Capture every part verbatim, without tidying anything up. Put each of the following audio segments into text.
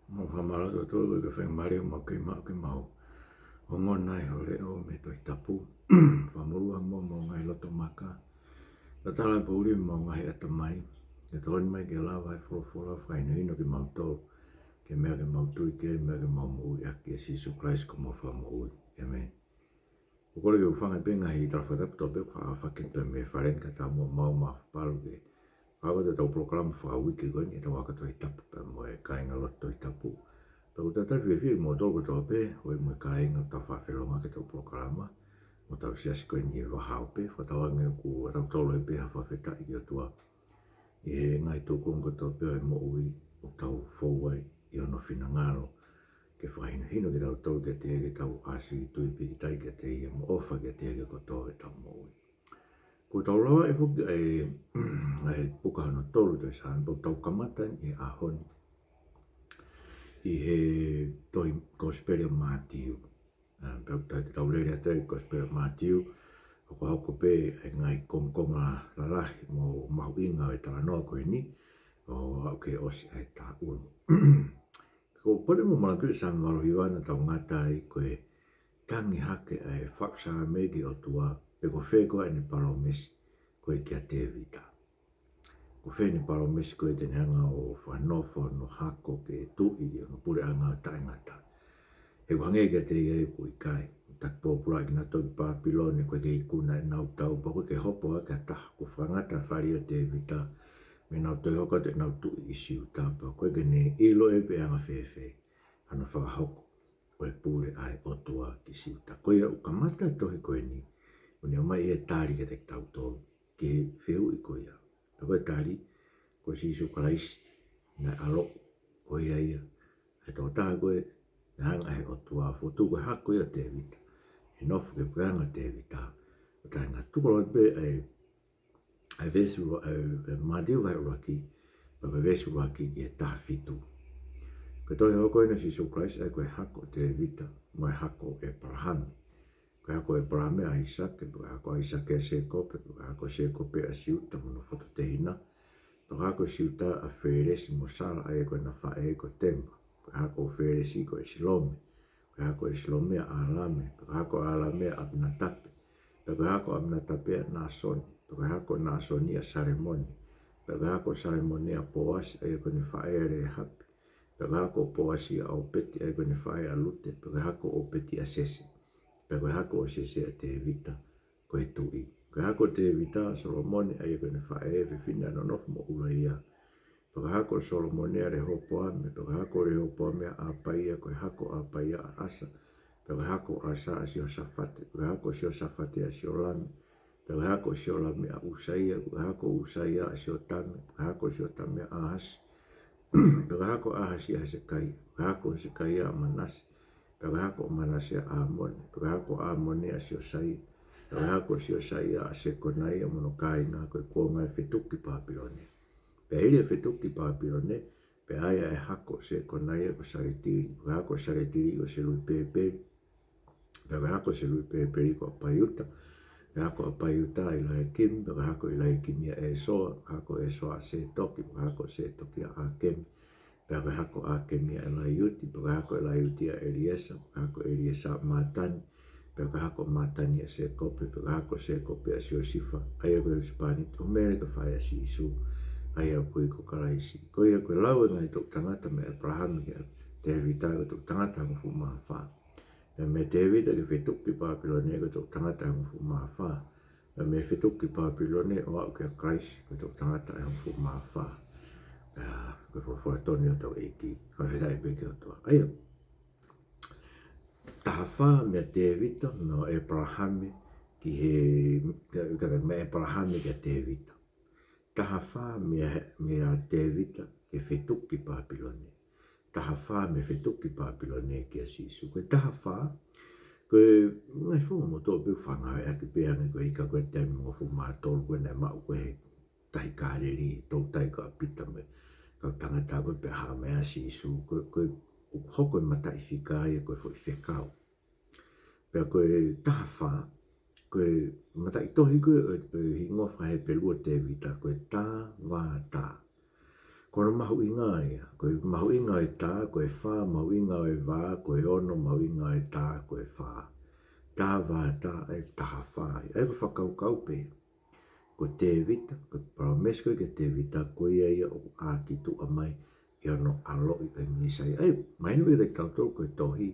Mau fakamālō atu ʻOtua koeʻuhi ko e faingamālie ʻoku mau kei maʻu ke mau ongona ai ho leʻo mei he Tohi Tapu. Fakamolū ange muʻa homau ngaahi loto maka, tatala e poʻuli mei homau ngaahi ʻatamai, ke tokoni mai ke lava e folofola ʻo fakahinohino kimautolu ki he meʻa ke mau tui ki ai, meʻa ke mau moʻui ʻaki, ʻia Sīsū Kalaisi ko homau Fakamoʻui. ʻĒmeni. ʻOku ou kole ke u hūfanga pē he ngaahi tala fakatapu kotoa pē ʻoku faʻa fakahoko mei he fale ni kae ʻatā muʻa homau mafapalu ke fakahoko atu ʻetau polokalama fakauike ko eni ʻetau ako Tohi Tapu pea mo e kāinga lotu Tohi Tapu. Pea ʻoku ou talitali fiefia kimoutolu kotoa pē, ʻoku ʻi ai mo e kāinga ʻoku tau faʻa felōngoaki ʻetau polokalama mo ʻetau siasi ko eni ʻi he vahaope. Fakatauange ʻoku ʻatautolu ai pē ha fakafetaʻi ki he ʻOtua ʻi he ngaahi tūkunga kotoa pē ʻo e moʻui ʻoku tau fou ai ʻi hono finangalo ke fakahinohino kitautolu kiate ia ke tau ʻāsili tui pīkitai kiate ia mo ʻofa kiate ia kotoa ʻetau moʻui. Kuo tau lava ʻe foki ʻa e, ʻa e puka hono tolu ʻo e Saame, pea ʻoku tau kamata eni he ʻaho ni ʻi he tohi Kosipeli ʻa Mātiu. ʻA, pea ʻoku tau, tau lele atu ʻi he Kosipeli ʻa Mātiu, ʻoku hoko pē ʻa e ngaahi kongokonga lalahi mo mahuʻinga ʻo e talanoa ko eni, ʻo aʻu ki he ʻosi ʻa e taʻu ni. Ko e pole mo manatu ʻi he Saame valu hiva naʻa tau ngata ai ko e tangi hake ʻa e faʻu Saame ki he ʻOtua, pe ko fē koā ʻene palōmesi ko ē kia Tēvita. Ko fē ʻene palōmesi ko ē te ne hanga ʻo fakanofo hono hako ke tuʻi ʻi hono puleʻanga taʻengata. He ʻoku hangē kiate ia ʻoku ʻikai, taki pōpulaʻi kinautolu ki Pāpilone, ʻoku ʻikai ke ikuna ʻenau tau, pea ʻoku ʻikai ke hopo hake ha taha. Kuo fakangata e fale ʻo Tēvita mei heʻenau toe hoko atu ʻenau tuʻi ʻi Siuta, pea ʻoku ʻikai ke ne ʻilo ʻe ia pe ʻe anga fēfē hano fakahoko ʻo e pule ʻa e ʻOtua ki Siuta. Ko ia ʻoku kamata e tohi ko eni, ʻo ne ʻomai e tali kiate kitautolu ki he fehuʻi ko ia. Pea ko e tali, ko Sīsū Kalaisi naʻe ʻaloʻi, ko ia ia ʻa e tokotaha ko ē naʻe hanga ʻe he ʻOtua ʻo fokotuʻu ko e hako ia ʻo Tēvita, ʻe nofo ki he puleʻanga ʻo Tēvita. ʻO taʻengata. Tuku atu pē ʻa e, ʻa e veesi ua, ʻa e, ʻa e Mātiu vahe ʻuluaki, pea ko e veesi ʻuluaki ki he taha fitu. Ko e tohi hohoko eni ʻo Sīsū Kalaisi, ʻa ia ko e hako ʻo Tēvita mo e hako ʻo ʻĒpalahame. Ko e hako ʻo ʻĒpalahame ʻa ʻAisake, pea ko e hako ʻo ʻAisake ʻa Sēkope, pea ko e hako ʻo Sēkope ʻa Siuta mo hono fototehina, pea ko e hako ʻo Siuta ʻa Fēlesi mo Sala, ʻa ia ko ʻena faʻē ko Tema. Pea ko e hako ʻo Fēlesi ko ʻEsilome, pea ko e hako ʻo ʻEsilome ʻa ʻAlame, pea ko e hako ʻo ʻAlame ʻa ʻAminatape, pea ko e hako ʻo ʻAminatape ʻa Nāsoni, pea ko e hako ʻo Nāsoni ʻa Salemone, pea ko e hako ʻo Salemone ʻa Poasi, ʻa ia ko ʻene faʻē ʻa Lēhapi, pea ko e hako ʻo Poasi ʻa ʻŌpeti, ʻa ia ko ʻene faʻē ʻa Lute, pea ko e hako ʻo ʻŌpeti ʻa Sese, pea ko e hako ʻo Sese ʻa Tēvita ko e tuʻi. Ko e hako ʻo Tēvita ʻa Solomone, ʻa ia ko ʻene faʻē, fefine ʻa e nonofo mo ʻUlaia, pea ko e hako ʻo Solomone ʻa Lehopoame, pea ko e hako ʻo Lehopoame ʻa ʻApaia, ko e hako ʻo ʻApaia ʻa ʻAsa, pea ko e hako ʻo ʻAsa ʻa Siosafate, pea ko e hako ʻo Siosafate ʻa Siolame, pea ko e hako ʻo Siolame ʻa ʻUsaia, pea ko e hako ʻo ʻUsaia ʻa Siotame, pea ko e hako ʻo Siotame ʻa ʻĀhasi, pea ko e hako ʻo ʻĀhasi ʻa Hesekaia, pea ko e hako ʻo Hesekaia ʻa Manase, pea ko e hako ʻo Manase ʻa ʻĀmone, pea ko e hako ʻo ʻĀmone ʻa Siosaia, pea ko e hako ʻo Siosaia ʻa Sekonaia mo hono kāinga, ko e kuonga ʻo e fetuku ki Pāpilone. Pea hili e fetuku ki Pāpilone, pea ʻai ʻa e hako ʻo Sekonaia ko Saletili, pea ko e hako ʻo Saletili ko Seluipēpeli, pea ko e hako ʻo Seluipēpeli ko ʻApaiuta, pea ko e hako ʻo ʻApaiuta ʻa ʻIlaiakimi, pea ko e hako ʻo ʻIlaiakimi ʻa ʻĒsoa, pea ko e hako ʻo ʻĒsoa ʻa Sētoki, pea ko e hako ʻo Sētoki ʻa ʻĀkemi, pea ko e hako ʻo ʻĀkemi ʻa ʻElaiuti, pea ko e hako ʻo ʻElaiuti ʻa ʻEliesa, pea ko e hako ʻo ʻEliesa ʻa Mātani, pea ko e hako ʻo Mātani ʻa Sēkope, pea ko e hako ʻo Sēkope ʻa Siosifa, ʻa ia ko e husepāniti ʻo Mele ko e faʻē ʻa Sīsū, ʻa ia ʻoku ui ko Kalaisi. Ko ia ko e lau e ngaahi toʻu tangata meia ʻĒpalahame kia Tēvita ko e toʻu tangata ʻe hongofulu mā fā. Pea meia Tēvita ki he fetuku ki Pāpilone ko e toʻu tangata ʻe hongofulu mā fā. Pea mei he fetuku ki Pāpilone ʻo aʻu kia Kalaisi ko e toʻu tangata ʻe hongofulu mā fā. Pea ko e folofola tonu ia ʻa hotau ʻEiki. Fakafetaʻi pē ki he ʻOtua. ʻA ia, taha fā meia Tēvita, meia ʻĒpalahame ki he, ka, ka, meia ʻĒpalahame kia Tēvita. Taha fā meia, meia Tēvita ki he fetuku ki Pāpilone. Taha fā mei he fetuku ki Pāpilone kia Sīsū. Ko e taha fā, ko e ngaahi founga motuʻa pē ʻoku faʻa ngāueʻaki pē ange ko e ika ko e taimi hongofulu mā tolu ko ē naʻe maʻu ko ē he tahi Kāleli, toutai ko ē ʻa Pita mo e kau tangata ko ē pea hā mai ʻa Sīsū. Ko e, ko e, ʻoku hoko e mataʻi fika ia ko e foʻi fekau. Pea ko e taha fā, ko e mataʻitohi ko ē ʻo e, ʻo e hingoa faka-Hepelū ʻo Tēvita, ko e Tavata. Ko Ko hono mahuʻinga ia, ko e mahuʻinga ʻo e tā, ko e fā mahuʻinga ʻo e vā, ko e ono mahuʻinga ʻo e tā, ko e fā. Tā vā tā, ʻa e taha fā ia. ʻA ia ko e fakakaukau pē. Ko Tēvita, ko e palōmesi ko ē kia Tēvita, ko ia ia ʻoku ʻā ki tuʻa mai ʻi hono ʻaloʻi ʻo e Mīsaia. ʻA ia, mahino kiate kitautolu ko e tohi,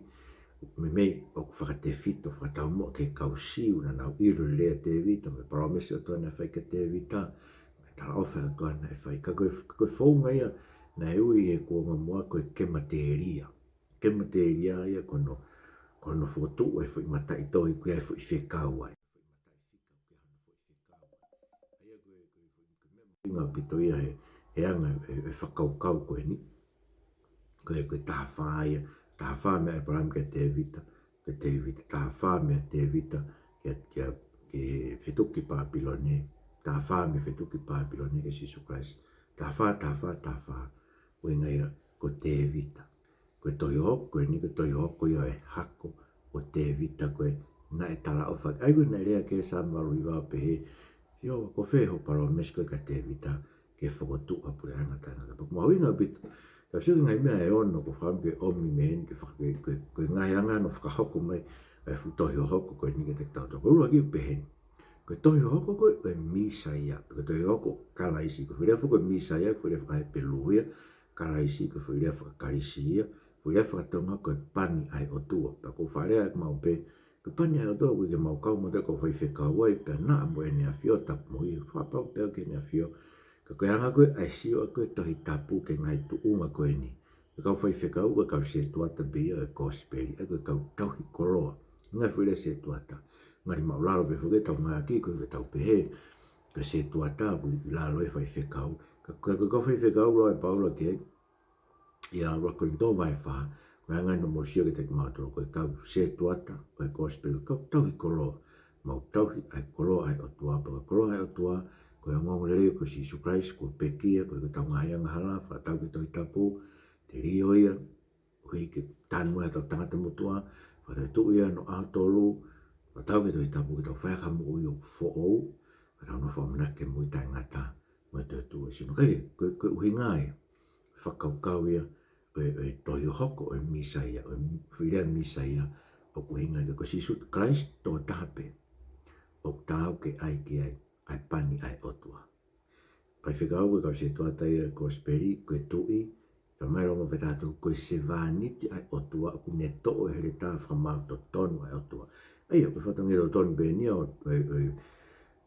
meimei ʻoku fakatefito, fakataumuʻa ki he kau Siu naʻa nau ʻilo e lea ʻa Tēvita, mo e palōmesi ʻa e ʻOtua naʻe fai kia Tēvita, mo e talaʻofa ʻa e ʻOtua naʻe fai. Ka ko e, ko e founga ia, naʻe ui ʻe he kuonga muʻa ko e kemateria. Kemateria ia ko hono, ko hono fokotuʻu e foʻi mataʻitohi ʻoku ʻi ai e foʻi fekau ai. ʻA ia ko e, ko e, ko e, ko e meʻa mahuʻinga ʻaupito ia he, he anga e, e fakakaukau ko eni. Ko e, ko e taha fā ia, taha fā meia ʻĒpalahame kia Tēvita, kia Tēvita, taha fā meia Tēvita kia, kia, ki he fetuku ki Pāpilone, taha fā mei he fetuku ki Pāpilone kia Sīsū Kalaisi, taha fā, taha fā, taha fā, ʻuhinga ia ko Tēvita. Ko e tohi hohoko, ko eni ko e tohi hohoko ia ʻo e hako ʻo Tēvita ko ē naʻe talaʻofa. ʻA ia ko e naʻe lea ki ai Saame valu hiva ʻo pehē, ʻIo, ko fē hoʻo palōmesi ko ē kia Tēvita ke fokotuʻu ha puleʻanga taʻengata? Pea ʻoku mahuʻinga ʻaupito. Tau sio ki he ngaahi meʻa ʻe ono ʻoku ou fakaʻamu ke ʻomi mei heni ke faka-, ke, ke, ko e ngaahi anga hono fakahoko mai ʻa e fuʻu tohi hohoko ko eni kiate kitautolu. Ko e ʻuluaki ʻoku pehē ni. Ko e tohi hohoko ko ē ʻo e Mīsaia, ko e tohi hohoko ʻo Kalaisi, ko e foʻi lea foki ko e Mīsaia, ko e foʻi lea faka-Hepelū ia, Kalaisi, ko e foʻi lea faka-Kalisi ia, foʻi lea faka-Tonga ko e pani ʻa e ʻOtua. Pea ʻoku ou faʻa lea ʻeku maʻu pē, ko e pani ʻa e ʻOtua ʻoku ʻikai ke mau kau mo e kau faifekau ai, pea naʻa mo ʻEne ʻAfio, tapu mo ia, fakapapau pē au ki Heʻene ʻAfio. Ka ko e anga ko ē ʻa e sio ʻa e Tohi Tapu ki he ngaahi tuʻunga ko eni. Ko e kau faifekau, ko e kau sētuata pē ia ʻo e kosipeli, ʻa ia ko e kau tauhi koloa. Ngaahi foʻi lea sētuata. Ngali māʻulalo pē foki ʻetau ngāueʻaki, ko ʻetau pehē ko e sētuata ʻoku ʻi lalo e faifekau. Ka, ka, ka ko e kau faifekau lau ʻe Paula ki ai ʻi he ʻuluaki Kolinitō vahe fā, ko e anga ia hono mou sio kiate kimautolu, ko e kau sētuata ʻo e kosipeli, ko e kau tauhi koloa. Mau tauhi ʻa e koloa ʻa e ʻOtua, pea ko e koloa ʻa e ʻOtua, ko e ongoongolelei ko Sīsū Kalaisi, kuo pekia, ko ʻetau ngaahi angahala, fakatau ki he Tohi Tapu, telio ia, ʻuhi ke tanu ai hotau tangata motuʻa, fakatau ia ʻi hono ʻaho tolu, fakatau ki he Tohi Tapu ke tau fai ha moʻui ʻoku foʻou, ka tau nofo ʻamanaki ki he moʻui taʻengata, mo e toetuʻu ʻo e sino. Ka ʻi he, ko e, ko e ʻuhinga ia, fakakaukau ia, ʻo e, ʻo e tohi hohoko ʻo e Mīsaia, ʻo e foʻi lea Mīsaia, ʻoku ʻuhinga ia ko Sīsū Kalaisi tokotaha pē ʻoku taau ke ʻai ki ai ʻa e pani ʻa e ʻOtua. Faifekau, ko e kau sētuata ia ʻo e kosipeli, ko e tuʻi, talamai ʻe Loma vahe taha tolu, ko e sevāniti ʻa e ʻOtua ʻoku ne toʻo e heletā fakamaau totonu ʻa e ʻOtua. ʻA ia, ko e fatongia totonu pē eni ia ʻo, ʻo, ʻo e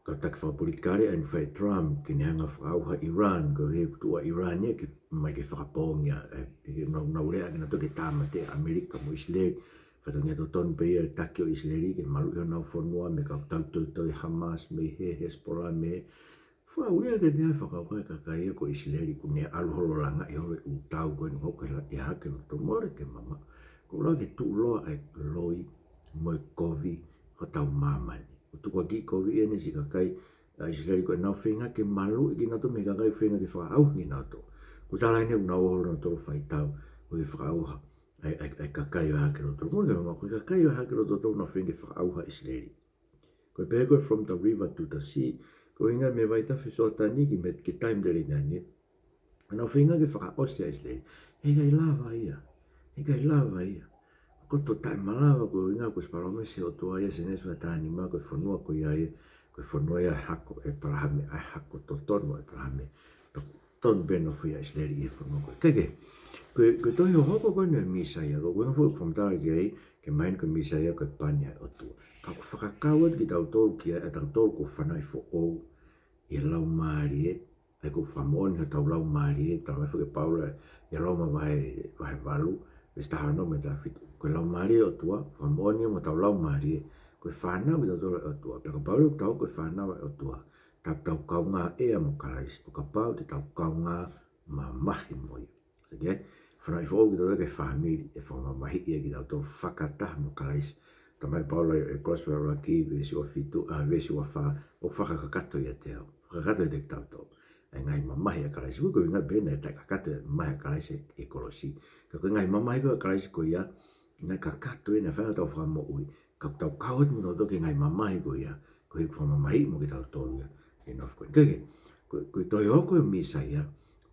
kau taki fakapolitikale ʻa eni fai Trump ke ne hanga ʻo fakaʻauha Iran, koeʻuhi ʻoku tuʻu ʻa Iran ia ke mai ke fakapoongi ʻa, ʻe, ʻe, nau, nau lea ke nau toki tāmateʻi ʻa ʻAmelika mo ʻIsileli. Fatongia totonu pē ia e taki ʻo ʻIsileli ke maluʻi honau fonua mei he kau tautoitoi Hamas mei hē, Hezbollah mei hē. Fakaʻulia ke ne fakakaukau e kakai ia ko ʻIsileli ʻoku ne ʻalu holo ʻo langaʻi holo e ʻū tau ko eni ʻoku hoko he laʻi hahake loto, mole ke mamaʻo. Ko e ʻuluaki tuʻuloa ʻa e loi mo e kovi hotau māmani. ʻOku tukuakiʻi kovi ʻeni siʻi kakai ʻa ʻIsileli ko ʻenau feinga ke maluʻi kinautolu mei he kakai feinga ke fakaʻauha kinautolu. Kuo tala ʻeni ʻoku nau ō holo nautolu ʻo fai tau ʻo fakaʻauha ʻa e, ʻa e, ʻa e kakai ʻo e hahake loto. Mole ke mamaʻo, ko e kakai ʻo e hahake loto ʻoku nau feinga ke fakaʻauha ʻIsileli. Ko e pehē ko e from the river to the sea, ko e ʻuhinga mei he vaitafe Soatani ki he, ki he taimi Telēnane. Nau feinga ke fakaʻosi ʻa ʻIsileli. Heʻikai lava ia. Heʻikai lava ia. Ko e koto taʻemalava, ko e ʻuhinga ko e palōmesi ʻa e ʻOtua ia, Sēnesi vahe taha nima, ko e fonua ko ia ia, ko e fonua ia ʻa e hako ʻo ʻĒpalahame, ʻa e hako totonu ʻo ʻĒpalahame. Totonu pē nofo ia ʻa ʻIsileli ʻi he fonua ko ē. Kae kehe, ko e, ko e tohi hohoko ko eni ʻo e Mīsaia, ko e ʻuhinga foki ʻoku fakamatala ki ai, ke mahino ko e Mīsaia ko e pani ʻa e ʻOtua. Ka ʻoku fakakau atu kitautolu ki ai, ʻa tautolu ko e fanauʻi foʻou ʻi he Laumālie, ʻa ia ʻoku fakamoʻoni hotau laumālie, talamai foki ʻe Paula ʻia Loma vahe, vahe valu, veesi taha ono mo e taha fitu. Ko e Laumālie ʻo e ʻOtua, fakamoʻoni mo hotau laumālie, ko e fānau kitautolu ʻa e ʻOtua. Pea kapau leva ʻoku tau ko e fānau ʻa e ʻOtua, tau, tau kaungā ʻea mo Kalaisi, ʻo kapau te tau kaungā mamahi mo ia. Sio ki ai, fanauʻi foʻou kitautolu ki he fāmili ʻe fakamamahiʻi ai kitautolu fakataha mo Kalaisi. Talamai ʻe Paula ʻi he Kolose vahe ʻuluaki, veesi ua fitu, ʻa, veesi ua fā, ʻoku fakakakato ʻiate au, fakakakato ʻiate kitautolu ʻa e ngaahi mamahi ʻa Kalaisi. Ko e ʻuhinga pē naʻe taʻekakato e mamahi ʻa Kalaisi ʻi he kolosi. Ka ko e ngaahi mamahi ko ē ʻa Kalaisi ko ia, naʻe kakato ia, naʻe fai hotau fakamoʻui. Ka ʻoku tau kau atu mo kitautolu ki he ngaahi mamahi ko ia, koeʻuhi ʻoku fakamamahiʻi mo kitautolu ia ʻi he nofo ko ē. Kae kehe, ko, ko e tohi hohoko ʻo e Mīsaia,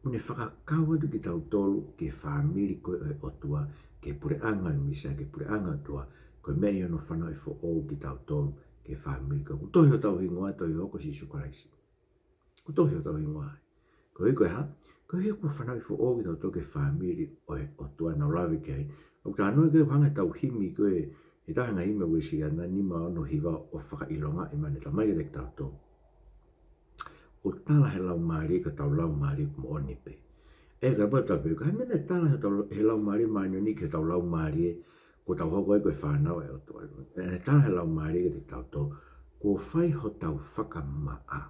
ʻoku ne fakakau atu kitautolu ki he fāmili ko ē ʻo e ʻOtua, ki he puleʻanga ʻo e Mīsaia, ki he puleʻanga ʻo e ʻOtua, ko e meʻa ia hono fanauʻi foʻou kitautolu ki he fāmili ko ē. Kuo tohi hotau hingoa, tohi hohoko ʻo Sīsū Kalaisi. Kuo tohi hotau hingoa ai. Koeʻuhi ko e hā? Koeʻuhi kuo fanauʻi foʻou kitautolu ki he fāmili ʻo e ʻOtua naʻa ku lave ki ai. ʻOku talanoa ki ai, hangē ko ʻetau himi ko ē, ʻe taha e ngaahi himi ʻa e Uēsiliana, nima ono hiva, ʻo fakaʻilongaʻi mai ʻe he Tamai kiate kitautolu. ʻOku tala ʻe he Laumālie ki hotau laumālie ʻoku moʻoni pē. ʻE, kapau te tau pehē, ko e hā e meʻa naʻe tala ʻe hotau, ʻe he Laumālie Māʻoniʻoni ki hotau laumālie, kuo tau hoko ai ko e fānau ʻa e ʻOtua? ʻE, naʻe tala ʻe he Laumālie kiate kitautolu, kuo fai hotau fakamaʻa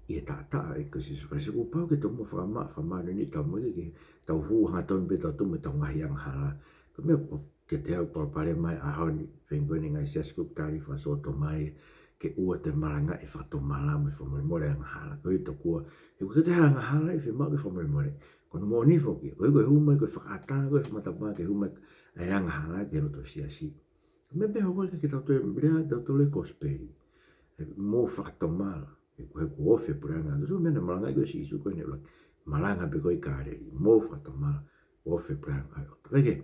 ʻi he taʻataʻa ʻo e ʻEiki ko Sīsū Kalaisi. Kuo pau ke tomuʻa fakamaʻa, fakamāʻoniʻoniʻi ʻetau moʻui, ʻikai ke tau hū hangatonu pē tautolu mo ʻetau ngaahi angahala. Ko e meʻa ʻoku kiate au e palopalema ʻo e ʻaho ni, feinga ko eni e ngaahi siasi ʻoku tali fakasōtoma ia, ke ʻoua te malangaʻi e fakatomala mo e fakamolemole angahala. Koeʻuhi tokua, he ʻoku ʻikai ke toe angahala ia ʻe fiemaʻu ke fakamolemole. Ko hono moʻoni foki, koeʻuhi ko e hū mai ko ē e fakaʻatā ko ē e fakamatapā ke hū mai ai e angahala ki he loto siasi. Meʻa pē ʻoku hoko ke tau toe lea, tau toe lea e kosipeli. ʻE, mou fakatomala. He ko e, he kuo ofi e puleʻanga. Tuʻu meʻa naʻe malangaʻi ko ē ʻe Sīsū ko ē ʻi he ʻuluaki. Malanga pē ko ē ʻi Kāleli. Mou fakatomala. Kuo ofi e puleʻanga ʻo e ʻOtua. Kae kehe,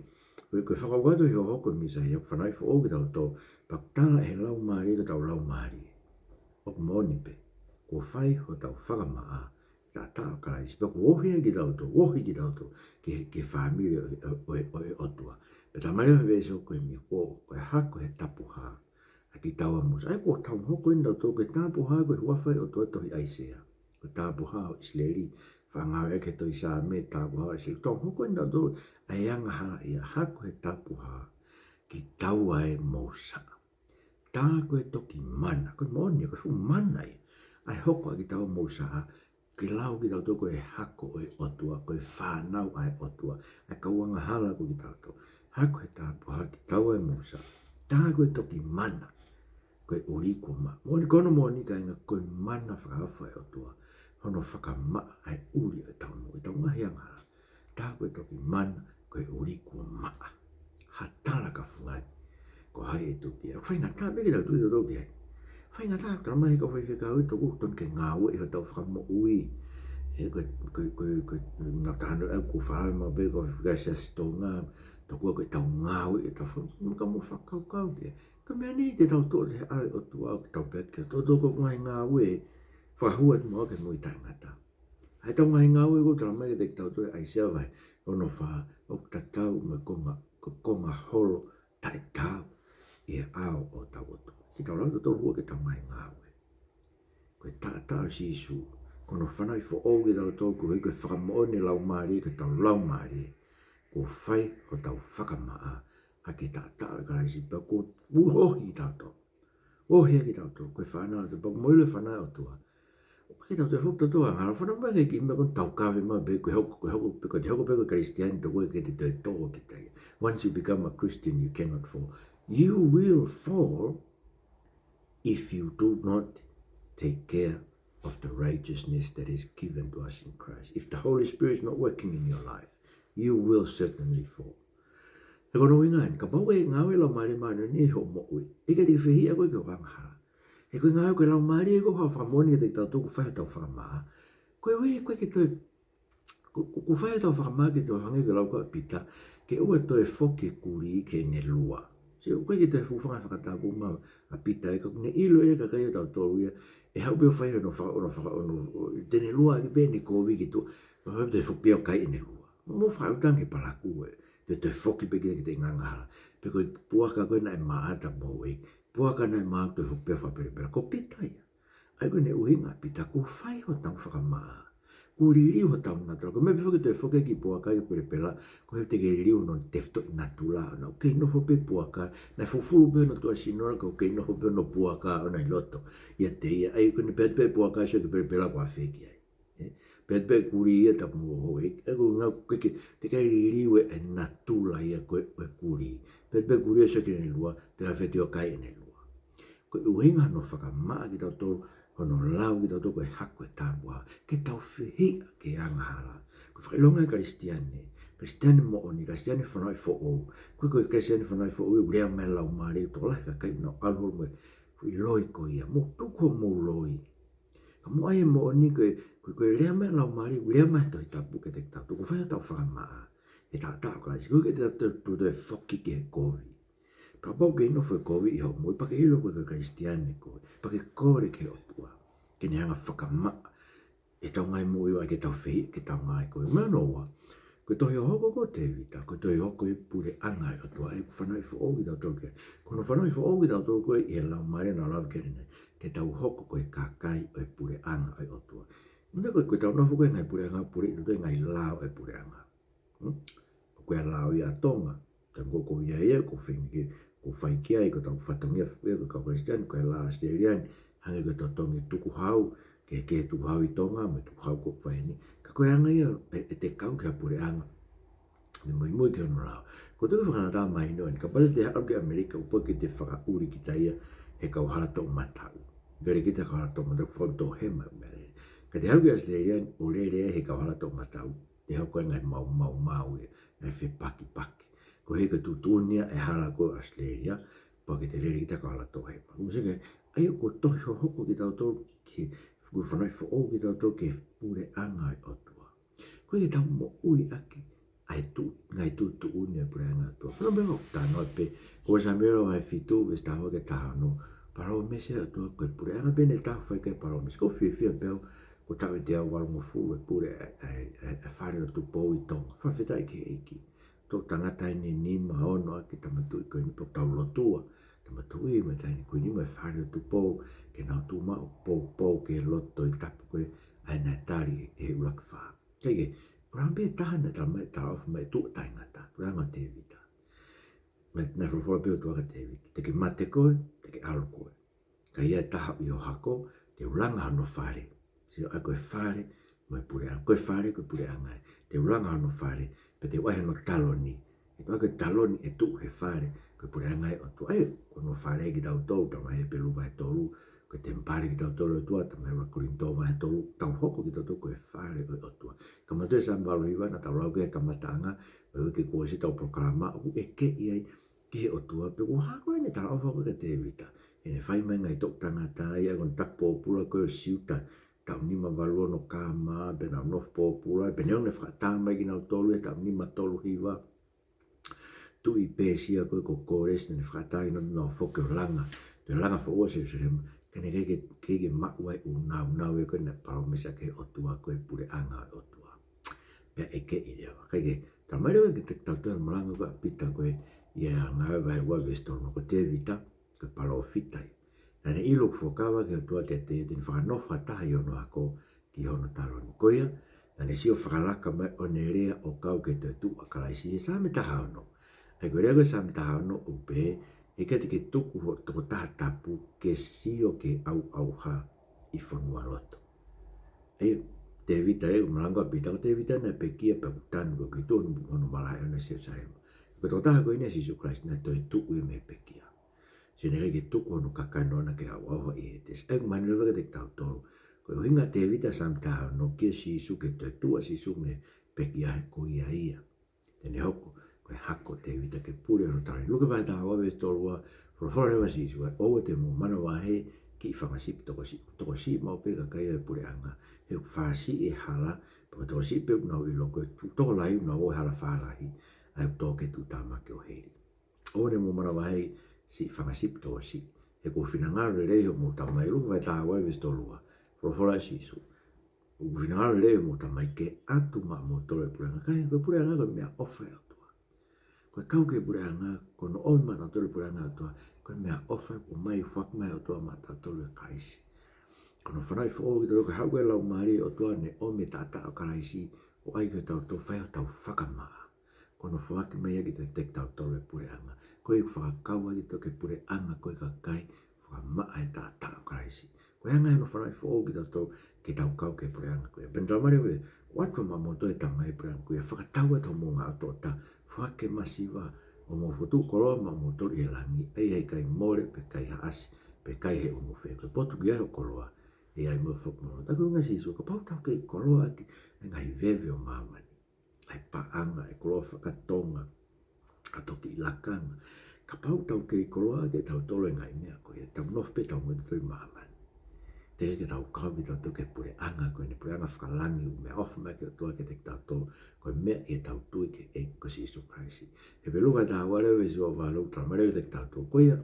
ko e, ko e fakakaukau ʻi he hohoko ʻo e Mīsaia, kuo fanauʻi foʻou kitautolu, pea tala ʻe he Laumālie ki hotau laumālie, ʻoku moʻoni pē, kuo fai hotau fakamaʻa ʻi he taʻataʻa ʻo Kalaisi, pea kuo ohi ai kitautolu, ohi kitautolu ki he, ki he fāmili ʻo, ʻo, ʻo, ʻo e ʻOtua. Pea talamai ʻe he veesi ko eni, ko, ko e hako ʻo e tapuhā ʻa kitaua mo Sā. ʻA ia kuo tau hoko eni kitautolu, ko e tapuhā ko e huafa ia ʻo e ʻOtua he tohi ʻAisea. Ko e tapuhā ʻo ʻIsileli, faʻa ngāueʻaki he tohi Saame, tapuhā ʻo ʻIsileli. Tau hoko eni kitautolu ʻa e angahala ia, hako ʻo e tapuhā kitaua mo Sā. Tā ko e toki mana, ko e moʻoni, ko e fuʻu mana ia ʻa e hoko ʻa kitaua mo Sā, ke lau kitautolu ko e hako ʻo e ʻOtua, ko e fānau ʻa e ʻOtua, ʻa e kau angahala ko kitautolu. Hako ʻo e tapuhā kitaua mo Sā. Tā ko e toki mana, ko e ʻuli kuo maʻa. Moʻoni, ko hono moʻoni kāinga, ko e mana fakaofo ʻa e ʻOtua hono fakamaʻa ʻa e ʻuli ʻo ʻetau moʻui, ʻetau ngaahi angahala. Tā ko e toki mana, ko e ʻuli kuo maʻa. Ha tala ka fungani, ko hai ʻe tuʻu ki ai? Faingataʻa pē ke tau tuʻu kitautolu ki ai. Faingataʻa, talamai ʻe he kau faifekau, ʻoku totonu ke ngāueʻi hotau fakamoʻui. ʻE, ko e, ko e, ko e, ko e, naʻa tau ʻai ʻoku fai maʻu pē ʻe he kau faifekau Siasi Tonga, tokua ko ʻetau ngāueʻi ʻetau faka-, mou ka mou fakakaukau ki ai. Ko e meʻa ni te tau toʻo ʻi he ʻao ʻo e ʻOtua, ʻoku tau pehē ʻoku tau toʻo ko e ngaahi ngāue, fakahū atu muʻa ki he moʻui taʻengata. ʻA ʻetau ngaahi ngāue ʻoku talamai kiate kitautolu ʻe ʻAisea vahe ono fā, ʻoku tatau mo e konga, ko e konga holo taʻetaau ʻi he ʻao ʻo hotau ʻOtua. Ke tau lava tautolu ʻo hū ki heʻetau ngaahi ngāue. Ko e taʻataʻa ʻo Sīsū, ko hono fanauʻi foʻou kitautolu, koeʻuhi ko e fakamoʻoni ʻa e Laumālie ki hotau laumālie, kuo fai hotau fakamaʻa ʻaki e taʻataʻa ʻo Kalaisi, pea kuo ohi kitautolu. Ohi ai kitautolu, ko e fānau ʻa e ʻOtua, pea kuo ʻilo e fānau ʻa e ʻOtua, ʻoku ʻikai ke tau toe fuʻu tōtō angahala, fānau mai ki he kiʻi meʻa ko eni, tau kave mai pē, ko e hoko, ko e hoko, pe ko e hoko pē ko e Kalisitiane, tokua ʻikai te toe tō kita ia. Once you become a Christian, you cannot fall. You will fall if you do not take care of the righteousness that is given to us in Christ. If the Holy Spirit is not working in your life, you will certainly fall. He ko hono ʻuhinga eni, kapau ʻoku ʻikai ngāue e Laumālie Māʻoniʻoni ʻi hoʻo moʻui, ʻe ʻikai te ke fehiʻa koe ki hoʻo angahala. He ko e ngāue ko ē ʻa e Laumālie ko e fakamoʻoni kiate kitautolu kuo fai hotau fakamaʻa. Koeʻuhi, ʻoku ʻikai ke toe, kuo, kuo, kuo fai hotau fakamaʻa, ke toe hangē ko e lau ko ē ʻa Pita, ke ʻoua toe foki e kulī ki heʻene lua. Sio, ʻoku ʻikai ke toe fuʻu fanga fakatapu mai ʻa Pita, ʻe, ka ʻoku ne ʻilo ʻe he kakai ʻo tautolu ia, ʻe haʻu pē ʻo fai hono faka-, hono faka-, hono, ʻo, te ne lua ʻaki pē ʻene kovi ki tuʻa. Pea toe foki pē ʻo kai ʻene lua. Mou fakaʻuta ange ki he palakū ē. Te, toe foki pē kita ki heʻete ngaahi angahala. Pe ko e puaka ko ē naʻe maʻa ʻa e Tamai Hēvani. Puaka naʻe maʻa, toe foki pē ʻo fakapelepela. Ko Pita ia. ʻA ia ko hono ʻuhinga ʻa Pita, kuo fai hotau fakamaʻa. Kuo liliu hotau natula. Ko e meʻa pē foki ke toe foki ki he puaka ki he pelepela, ko e hā te ke liliu hono tefitoʻi natula ʻoʻona. ʻOku kei nofo pē puaka, naʻe fufulu pē hono tuʻasino, ka ʻoku kei nofo pē hono puaka ʻoʻona ʻi loto ʻiate ia. ʻA ia ko ʻene pehē pē puaka, sio ki he pelepela kuo afe ki ai. ʻE, pehē pē kulī ia, tapu mo houʻeiki, ʻa ia ko e ʻuhinga ʻoku ʻikai ke, te ke liliu e natula ia ko ē ʻo e kulī. Pehē pē kulī ia, sio ki heʻene lua, toe afe atu ʻo kai ʻene lua. Ko e ʻuhinga hono fakamaʻa kitautolu, hono lau kitautolu ko e hako ʻo e tapuhā, ke tau fehiʻa ki he angahala. Ko e fakaʻilonga ʻo e Kalisitiane, Kalisitiane moʻoni, Kalisitiane fanauʻi foʻou. ʻOku ʻikai ko e Kalisitiane fanauʻi foʻou ia ʻoku lea mai e Laumālie, tokolahi e kakai ʻoku nau ʻalu holo mo e foʻi loi ko ia. Mou tuku hoʻomou loi. Mo ʻai e moʻoni ko e, ko e, ko e lea mai e Laumālie, lea mai e Tohi Tapu kiate kitautolu, ʻoku fai hotau fakamaʻa he taʻataʻa ʻo Kalaisi. Ko e ke te tau tu e foki ki he kovi. Kapau ʻoku ke nofo he kovi ʻi hoʻo moʻui, pea ke ʻilo ko e Kalisitiane koe, pea ke kole ki he ʻOtua ke ne hanga ʻo fakamaʻa ʻetau ngaahi moʻui ʻo ʻai ke tau fehiʻa ki heʻetau ngaahi kovi. Meʻa hono ua, ko e tohi hohoko ko Tēvita, ko e tohi hohoko ʻo e puleʻanga ʻo e ʻOtua, ʻoku fanauʻi foʻou kitautolu ki ai. Ko hono fanauʻi foʻou kitautolu ko ē ʻe he Laumālie naʻa ku lave ki ai ʻanenai, ke tau hoko ko e kakai ʻo e puleʻanga ʻo e ʻOtua. Meʻa ko ē, ko ʻetau nofo ko ē he ngaahi puleʻanga, puleʻi kitautolu ʻe he ngaahi lao ʻo e puleʻanga. Hmm? Ko e lao ia ʻa Tonga, taimi ko ē ʻoku ou ʻi ai, ʻoku ou feinga ke, ʻoku ou fai ki ai, ko ʻetau fatongia ia ko e kau Kalisitiane, ko e lao ʻAositelēlia ni, hangē ko e totongi tukuhau, ke, ke tukuhau ʻi Tonga, mo e tukuhau ko ē ʻoku fai heni. Ka ko e anga ia ʻe, ʻe te kau ki ha puleʻanga, mo e muimui ki hono lao. Ko e toki fakanatā mahino eni, kapau te te haʻu ki ʻAmelika, ʻoku ʻikai ke te fakaʻuli kita ia he kau hala toʻomataʻu. Lele kita he kau hala toʻomataʻu, fakaʻuli toʻohema, meʻa lele. Ka te haʻu ki ʻAositelēlia ni, ʻo lele he kau hala toʻomataʻu, te haʻu ko e ngaahi mau, mau, mau ia, ngaahi fepakipaki. Koeʻuhi ko e tuʻutuʻuni ia e hala ko ē ʻo ʻAositelēlia, pea ke te lele kita he kau hala toʻohema. Ko e seke, ʻa ia ko e tohi hohoko kitautolu ki, ko e fanauʻi foʻou kitautolu ki he puleʻanga ʻo e ʻOtua. Ko e ke tau moʻui ʻaki ʻa e tu, ngaahi tuʻutuʻuni ʻo e puleʻanga ʻo e ʻOtua. Fanongo pē ʻoku ou talanoa pē, ko Samuela vahe fitu, veesi taha ua ki he taha ono, palōmesi ʻa e ʻOtua, ko e puleʻanga pē ʻe taha ʻoku fai ki ai e palōmesi. ʻOku ou fiefia pē au, ko e taʻu ʻe teau valungofulu ʻe pule ʻa e, ʻa e, ʻa e, ʻa e fale ʻo Tupou ʻi Tonga. Fakafetaʻi ki he ʻEiki. Toʻu tangata eni ʻe nima ono ʻa e kiʻi tama tuʻi ko eni, pea tau lotua, tama tuʻi mo e taʻahine ko eni mo e fale ʻo Tupou, ke nau tuʻu maʻu ʻo poupou ki he lotu Tohi Tapu ko ē ʻa ia naʻe tali ʻe he ʻUluaki Fā. Kae kehe, palōmesi ʻe taha naʻe tala mai, talaʻofa mai ʻe tuʻu ʻa taʻengata, puleʻanga ʻo Tēvita. Naʻe, naʻe folofola pē ʻOtua kia Tēvita, te ke mate koe, te ke ʻalu koe. Ka ʻi ai e taha ʻi ho hako, te u langa hono fale. Sio, ʻa ia ko e fale mo e puleʻanga, ko e fale ko e puleʻanga ia. Te u langa hono fale, pea te u ʻai hono taloni. ʻE tuʻu ko e taloni ʻe tuʻu he fale, ko e puleʻanga ia ʻo e ʻOtua. ʻA ia, ko hono fale kitautolu, talamai ʻe Hepelū vahe tolu, ko e temipale kitautolu ʻo e ʻOtua, talamai ʻe ʻuluaki Kolinitō vahe tolu, tau hoko kitautolu ko e fale ʻo e ʻOtua. Kamata ʻi he Saame valu hiva, naʻa tau lau ki he kamataʻanga ʻo e uike kuo ʻosi ʻetau polokalama, ʻoku ʻeke ai ki he ʻOtua, pea ko e hā ko ē ʻene talaʻofa ko ē kia Tēvita. ʻEne fai mai e ngaahi toʻu tangata ia, ko ʻene taki pōpula ko ē ʻo Siuta, taʻu nima valu ono K M, pea nau nofo pōpula, pea neongo naʻe fakaʻatā mai kinautolu he taʻu nima tolu hiva, tuʻi Pēsia ko ē ko Kōlesi, naʻa ne fakaʻatā kinautolu, nau foki ʻo langa, toe langa foʻou ʻa Selusalema, ka naʻe ʻikai ke, ʻikai ke maʻu ai e ʻū nāunau ia ko ē naʻe palōmesi ʻaki ʻe he ʻOtua ko e puleʻanga ʻo e ʻOtua. Pea ʻeke ʻi leva. Kae kehe, talamai leva kiate kitautolu ʻe he malanga ko ē ʻa Pita ko ē ʻi he Ngāue vahe ua veesi tolu noa, ko Tēvita, ko e palōfita ia. Naʻa ne ʻilo ʻoku fuakava ki he ʻOtua kiate ia te ne fakanofo ha taha ʻi hono hako ki hono taloni. Ko ia, naʻa ne sio fakalaka mai ʻo ne lea ʻo kau ki he toetuʻu ʻa Kalaisi, he Saame taha ono. ʻA ia ko e lea ko ē Saame taha ono ʻoku pehē, heʻikai te ke tuku ho tokotaha tapu ke sio ki he ʻauʻauha ʻi fonualoto. ʻA ia, Tēvita ē, ʻoku malanga ʻa Pita, ko Tēvita naʻe pekia pea kuo tanu ko ē ki tuʻa hono, hono malaʻe ʻona ʻi Selusalema. Ko e tokotaha ko eni ʻa Sīsū Kalaisi naʻe toetuʻu ia mei he pekia. Sio, naʻe ʻikai ke tuku hono kakano ʻona ke ʻauʻauha ʻi Hētesi. ʻA ia ʻoku mahino leva kiate kitautolu, ko e ʻuhinga ʻa Tēvita Saame taha ono kia Sīsū, ki he toetuʻu ʻa Sīsū mei he pekia he ko ia ia te ne hoko ko e hako ʻo Tēvita ke pule hono taloni. Luke vahe taha ua veesi tolu ua, folofola leva ʻa Sīsū, ʻoua te mou manavahē, kiʻi fanga sipi tokosiʻi, tokosiʻi maʻu pē e kakai ʻo e puleʻanga, he ʻoku fāsiʻi e hala, pea ko e tokosiʻi pē ʻoku nau ʻilo ko e tokolahi ʻoku nau ō he hala fālahi, ʻa ia ʻoku tō ki he tuʻutāmaki ʻo heli. ʻOua te mou manavahē, siʻi fanga sipi tokosiʻi. He ʻoku finangalo lelei hoʻomou Tamai, Luke vahe taha ua veesi tolu ua, folofola ʻa Sīsū, ʻoku finangalo lelei hoʻomou Tamai ke ʻatu maʻamoutolu e puleʻanga. Kae kehe, ko e puleʻanga ko e meʻaʻofa ʻa e ʻOtua. Ko e kau ki he puleʻanga, ko hono ʻomi maʻatautolu e puleʻanga ʻa e ʻOtua, ko e meʻaʻofa ʻoku ʻomai, foaki mai ʻe he ʻOtua maʻatautolu ʻia Kalaisi. Ko hono fanauʻi foʻou kitautolu, ko e haʻu ko ē e Laumālie ʻo e ʻOtua ʻo ne ʻomi e taʻataʻa ʻo Kalaisi, ʻo ʻai kiate kitautolu, fai hotau fakamaʻa. Ko hono foaki mai ia kiate kitautolu e puleʻanga. Ko e fakakau ai kitautolu ki he puleʻanga ko ē ʻo e kakai ʻoku fakamaʻa he taʻataʻa ʻo Kalaisi. Ko e anga ia hono fanauʻi foʻou kitautolu ke tau kau ki he puleʻanga ko ia. Pea ne talamai leva, ʻoatu maʻamoutolu ʻe he Tamai e puleʻanga ko ia, fakatau atu hoʻomou ngaʻotoʻota, foaki e masiva, ʻo mou fokotuʻu koloa maʻamoutolu ʻi he langi, ʻa ia ʻe ʻikai mole, pe kaihaʻasi, pe kai ʻe he ʻunufe. Ko e potu ʻoku ʻi ai hoʻo koloa, ʻe ʻi ai mo e foki mo. ʻA ia ko e ʻuhinga ʻa Sīsū, kapau te tau kei koloa ʻaki e ngaahi veve ʻo māmani, ʻa e paʻanga, ʻa e koloa faka-Tonga, ʻa e toki lakanga. Kapau te tau kei koloa ʻaki ʻe tautolu e ngaahi meʻa ko ia, te tau nofo pē ʻetau moʻui ʻi māmani. Teʻeki ke tau kau kitautolu ki he puleʻanga ko eni, puleʻanga fakalangi ʻoku meʻaʻofa mai ʻe he ʻOtua kiate kitautolu, ko e meʻa ʻi heʻetau tui ki he ʻEiki ko Sīsū Kalaisi. Hepelū vahe taha ua veesi ua valu, talamai leva kiate kitautolu, ko ia,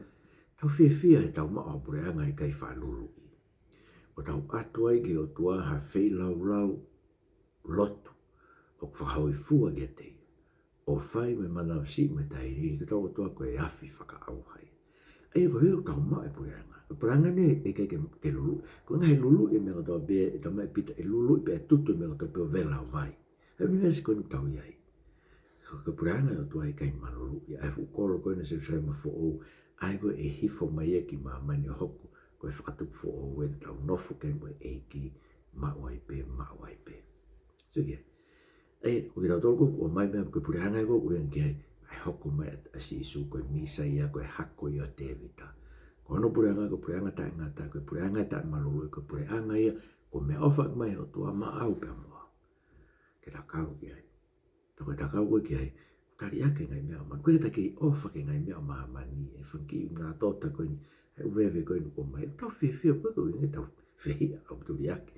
tau fiefia heʻetau maʻu ha puleʻanga ʻikai faʻa luluʻi, ʻo tau ʻatu ai ki he ʻOtua ha feilaulau lotu ʻoku fakahōifua kiate ia, ʻo fai mo e manavasiʻi mo e tailiili, ko hotau ʻOtua ko e afi fakaʻauha ia. ʻA ia ko ia ʻoku tau maʻu e puleʻanga. Ko e puleʻanga ni ʻe ʻikai ke, ke luluʻi. Ko e ngaahi luluʻi e meʻa kotoa pē, ʻe talamai ʻe Pita, ʻe luluʻi pē, ʻe tutu e meʻa kotoa pē ʻo vela ʻo vai. He ʻunivēsi ko eni ʻoku tau ʻi ai. Ko, ko e puleʻanga ʻo e ʻOtua ʻikai maluluʻi. ʻA e fuʻu kolo ko eni Selusalema Foʻou, ʻa ia ko ē ʻe hifo mai ia ki māmani ʻo hoko ko e fakatupu foʻou ʻe tau nofo ki ai mo e ʻEiki maʻu ai pē, maʻu ai pē. Sio ki ai. ʻE, ko kitautolu ko ē ʻoku ʻomai meʻa ko e puleʻanga ko ē ʻoku ʻuhinga ki ai, ʻa e hoko mai ʻa, ʻa Sīsū ko e Mīsaia, ko e hako ia ʻo Tēvita. Ko hono puleʻanga ko e puleʻanga taʻengata, ko e puleʻanga taʻemaluluʻi, ko e puleʻanga ia kuo meʻaʻofa mai ʻe he ʻOtua maʻau pea mo au ke ta kau ki ai. Pea ko ʻeta kau ko ē ki ai, ʻoku ta liʻaki e ngaahi meʻa ʻo māmani. ʻOku ʻikai ke ta kei ʻofa ki he ngaahi meʻa ʻo māmani, e fanga kiʻi ngaahi tota ko eni, e ʻū veve ko eni ʻoku ʻomai. Tau fiefia, ʻoku ʻikai ko e ʻuhinga ke tau fehiʻa ʻo tau liʻaki.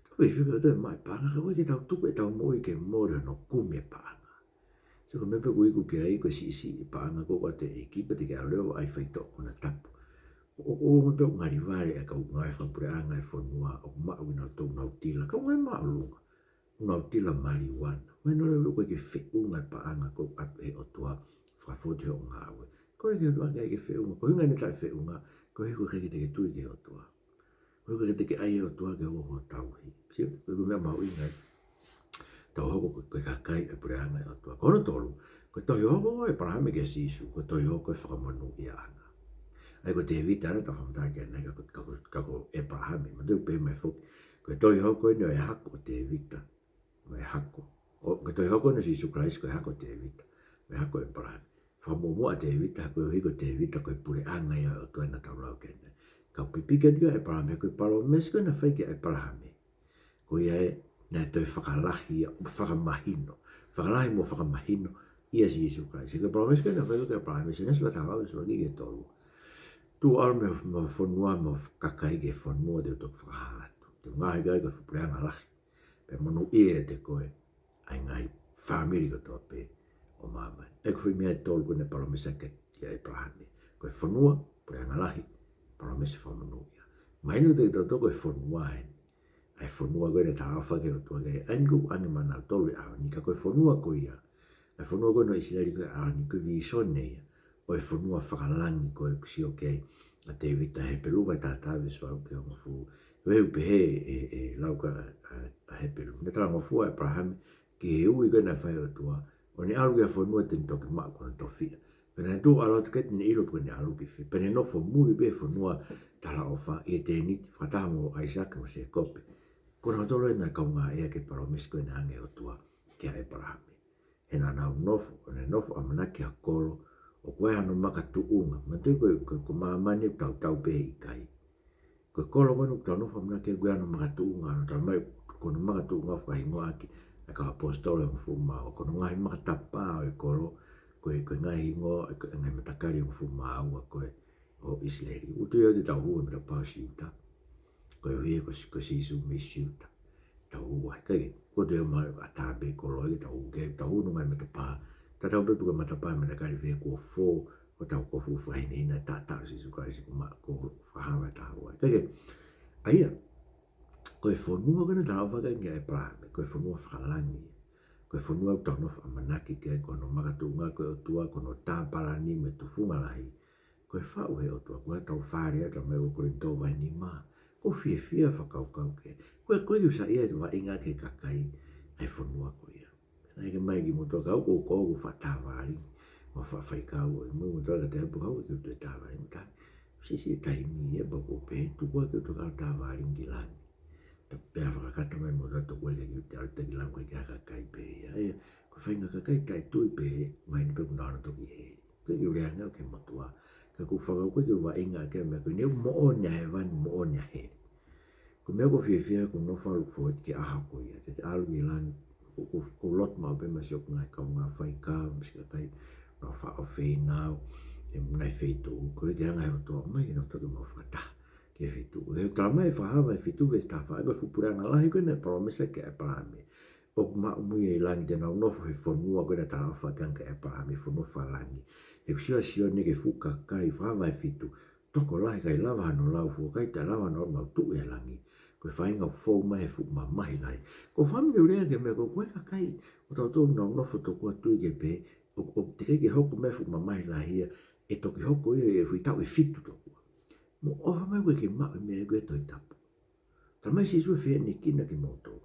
Tau fiefia pē ʻo tau maʻu e paʻanga, ka ʻoku ʻikai ke tau tuku ʻetau moʻui ke mole hono kumi e paʻanga. Sio, ko e meʻa pē ʻoku iku ki ai, ko e siʻisiʻi e paʻanga ko ē ʻoku ʻoatu ʻe he ʻEiki, pea te ke ʻalu leva ʻo ʻai faitoʻo konatapu. ʻO, ʻo, ʻo, meʻa pē ʻoku ngali vale ʻa e kau ngāue fakapuleʻanga e fonua, ʻoku maʻu ʻenau tau nau tila, kau ngāue māʻolunga, nau tila maliuana. Mahino leva ʻoku ʻikai ke feʻunga e paʻanga ko ē ʻoku ʻoatu ʻe he ʻOtua fakafou ki hoʻo ngāue. Ko e ʻikai ke ʻoatu ke ʻikai ke feʻunga, ko e ʻuhinga ʻene taʻefeʻunga, koeʻuhi ko e ʻikai ke te ke tui ki he ʻOtua. Ko e ʻikai ke te ke ʻai e ʻOtua ke hoko ko ho tauhi. Sio, ko e meʻa mahuʻinga ia. Tau hoko ko e kakai e puleʻanga e ʻOtua. Ko hono tolu, ko e tohi hohoko ʻo ʻĒpalahame kia Sīsū, ko e tohi hohoko e fakamonūʻiaʻanga. ʻA ia ko Tēvita ʻa ē naʻa tau fakamatala ki ai ʻanenai, ka ko, ka ko, ka ko ʻĒpalahame, manatuʻi ʻoku pehē mai foki, ko e tohi hohoko eni ʻo e hako ʻo Tēvita mo e hako. ʻO, ko e tohi hohoko eni ʻo Sīsū Kalaisi ko e hako ʻo Tēvita mo e hako ʻo ʻĒpalahame. Fakamuʻomuʻa ʻa Tēvita, koeʻuhi ko Tēvita ko e puleʻanga ia ʻo e ʻOtua naʻa tau lau ki ai ʻanenai. Ka ʻoku pipiki atu ʻa ʻĒpalahame, ko e palōmesi ko ē naʻe fai kia ʻĒpalahame, ko ia ē naʻe toe fakalahi ia, ʻo fakamahino. Fakalahi mo fakamahino ʻia Sīsū Kalaisi. Ko e palōmesi ko ē naʻe fai kia ʻĒpalahame, Sēnesi vahe taha valu veesi ʻuluaki ki he tolu. Tuʻu ʻo ʻalu mei ho, mei ho fonua mo ho kakai ki he fonua te u toki fakahā atu. Te u ngaohi koe ko e fuʻu puleʻanga lahi, pea monūʻia ʻiate koe ʻa e ngaahi fāmili kotoa pē ʻo māmani. ʻA ia ko e foʻi meʻa ʻe tolu ko ē naʻe palōmesi ki ai kia ʻĒpalahame. Ko e fonua, puleʻanga lahi, palōmesi fakamonūʻia. Mahino kiate kitautolu ko e fonua eni, ʻa e fonua ko ē naʻe talaʻofa ki ai e ʻOtua ke, ʻa eni ʻoku ʻoange maʻanautolu he ʻaho ni, ka ko e fonua ko ia, ʻa e fonua ko ē ʻo ʻIsileli ko ē he ʻaho ni, ko e vīsone ia ʻo e fonua fakalangi ko ē ʻoku sio ki ai ʻa Tēvita, Hepelū vahe taha taha veesi valu ki he hongofulu. Ko e ʻuhi ʻoku pehē ʻe, ʻe lau ko ē ʻa, ʻa, ʻa Hepelū, naʻe talangofua ʻa ʻĒpalahame ki he ui ko ē naʻe fai ʻe he ʻOtua, ʻo ne ʻalu ki ha fonua te ne toki maʻu ko hono tofiʻa. Pea naʻe tuʻu ʻo ʻalu atu ki ai, te ne ʻilo pe ko ʻene ʻalu ki fē. Pea ne nofo muli pē he fonua talaʻofa ʻi he tēniti, fakataha mo ʻAisake mo Sēkope. Ko kinautolu ē naʻe kaungā ʻea ki he palōmesi ko ē naʻe ʻoange ʻe he ʻOtua kia ʻĒpalahame. He naʻa nau nofo, ʻo ne nofo ʻamanaki ki ha kolo ʻoku ʻi ai hano makatuʻunga. Manatuʻi ko, ko, ko māmani ʻoku tau tau pē he ʻikai. Ko e kolo ko eni ʻoku tau nofo ʻamanaki ki ai ʻoku ʻi ai hano makatuʻunga, ʻa ia ʻoku talamai ko hono makatuʻunga ʻoku fakahingoa ʻaki ʻa e kau ʻaposetolo ʻe hongofulu mā ua. Ko hono ngaahi makatapa ʻo e kolo, ko e, ko e ngaahi hingoa, ko e ngaahi matakali ʻe hongofulu mā ua ko ē ʻo ʻIsileli. ʻOku tui au te tau hū he matapā ʻo Siuta, koeʻuhi ko, ko Sīsū mei Siuta. Tau hū ai, kae kehe, ʻoku tau ō mai ʻo ʻatā pē kolo ai, tau hū ki ai, tau hū hono ngaahi matapā. Tatau pē pe ko e matapā ʻe matakali fē, kuo fō hotau kofu fakahinehina, taʻataʻa ʻo Sīsū Kalaisi kuo maʻu, kuo fakahā ʻe he Tohi Tapu. Kae kehe, ʻa ia, ko e fonua ko ē naʻe talaʻofa ki ai ʻa ʻĒpalahame, ko e fonua fakalangi. Ko e fonua ʻoku tau nofo ʻamanaki ki ai, ko hono makatuʻunga ko e ʻOtua, ko hono tāpalani mo e tufunga lahi. Ko e faʻu ʻe he ʻOtua, ko ʻetau fale ʻa e tama ʻi he ua Kolinitō vahe nima. ʻOku ou fiefia fakakaukau ki ai. Ko e, ko e ʻuhinga ia ʻoku vaʻinga ki ai e kakai ʻa e fonua ko ia. Naʻe ʻikai ke ʻomai kimoutolu, ka ʻoku ou, ʻoku ou faʻa tāvālingi mo faʻa faikau, ʻo ʻomai kimoutolu kiate au pea ʻoku ou ʻikai ke u toe tāvālingi. Ka siʻisiʻi e taimi ia pea ʻoku ou pehē, tuku ā ke u toe kau tāvālingi ki langi. Pea fakakata mai kimoutolu, tuku ā ke u toe ʻalu ki langi, ʻoku ʻikai ke ʻi ai ha kakai pē ia. ʻA ia, ko e faʻahinga kakai taʻetui pē, mahino pē ʻoku nau ō atu ki heli. Ko e ʻuhinga ia ki he motuʻa. Ka ʻoku ou fakakaukau ʻoku ou vaʻinga ki he meʻa ko eni, ʻoku moʻoni ʻa hēvani, moʻoni ʻa heli. Ko e meʻa ʻoku ou fiefia, ʻoku ou nofo ʻo look forward ki he ʻaho ko ia. Te te ʻalu ki langi, ʻoku, ʻoku, ʻoku ou lotu maʻu pē mo siʻoku ngaahi kaungā faikau, mo siʻi kakai naʻa nau faʻa ʻofeina au he ngaahi feituʻu. Ko e ʻuhinga ia ʻa e ʻOtua, ʻomai kinautolu ke mau fakataha ki he fitu. ʻOku tala mai ʻe Fakahā vahe fitu veesi taha fā, ko e fuʻu puleʻanga lahi ko ē naʻe palōmesi kia ʻĒpalahame, ʻoku maʻu mo ia ʻi langi, te nau nofo he fonua ko ē naʻe talaʻofa ki ai ʻe ʻĒpalahame, fonua fakalangi. He ʻoku sio ʻa Sione ki he fuʻu kakai, Fakahā vahe fitu, tokolahi, ʻikai lava hano lau, fuʻu kakai taʻe lava hano lau, nau tuʻu ʻi langi. Ko e faʻahinga ʻoku fou mai he fuʻu mamahi lahi. ʻOku ou fakaʻamu ke u lea ki he meʻa ko ē, ko e kakai ʻotautolu naʻa nau nofo tokua, tui ke pehē, ʻo, ʻo teʻeki ke hoko mai e fuʻu mamahi lahi ia, ʻe toki hoko ia ʻi he fuʻu taʻu ʻe fitu tokua. Mou ʻofa mai, ʻoku ʻikai ke maʻu e meʻa ko ē ʻi he Tohi Tapu. Tala mai ʻe Sīsū ʻe fēʻenekina kimoutolu.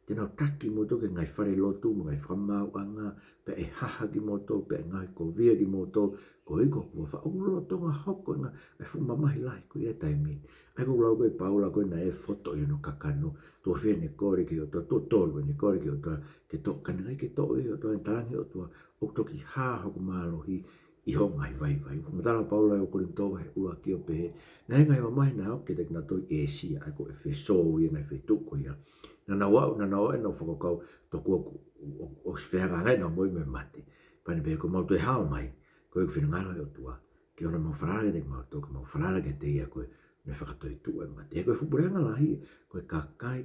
Te nau taki kimoutolu ki he ngaahi falelotu mo e ngaahi fakamaauʻanga, pea ʻe haha kimoutolu, pea ʻe ngaohikovia kimoutolu, koeʻuhi ko hoku huafa. ʻOku lolotonga hoko e ngaahi, e fuʻu mamahi lahi ko ia he taimi ni. ʻA ia ko e lau ko ē ʻa Paula ko ē naʻe foto ʻi hono kakano, tuʻo fiha ʻene kole ki he ʻOtua, tuʻo tolu ʻene kole ki he ʻOtua ke toʻo, ka naʻe ʻikai ke toʻo ʻe he ʻOtua, ʻene tala ange ʻe he ʻOtua, ʻoku toki hā hoku mālohi ʻi hoʻo ngaahi vaivai. ʻOku matala ʻa Paula ʻi he ʻUluaki ko ē, ʻUluaki ʻo pehē, naʻe ngaahi mamahi naʻe hoko kiate kinautolu ʻi ʻĒsia, ʻa ia ko ʻEfesō ia, ngaahi feituʻu ko ia. Naʻa nau aʻu, naʻa nau ō ʻo nau fakakaukau tokua ʻoku, ʻo, ʻo, ʻosi fehangahangai ʻenau moʻui mo e mate. Pea ne pehē, ko ʻemau toe hao mai, ko e finangalo ʻo e ʻOtua ke ʻoua naʻa mau falala kiate kimautolu, ka mau falala kiate ia ko ē naʻe fakatoetuʻu ʻa e mate. He ko e fuʻu puleʻanga lahi, ko e kakai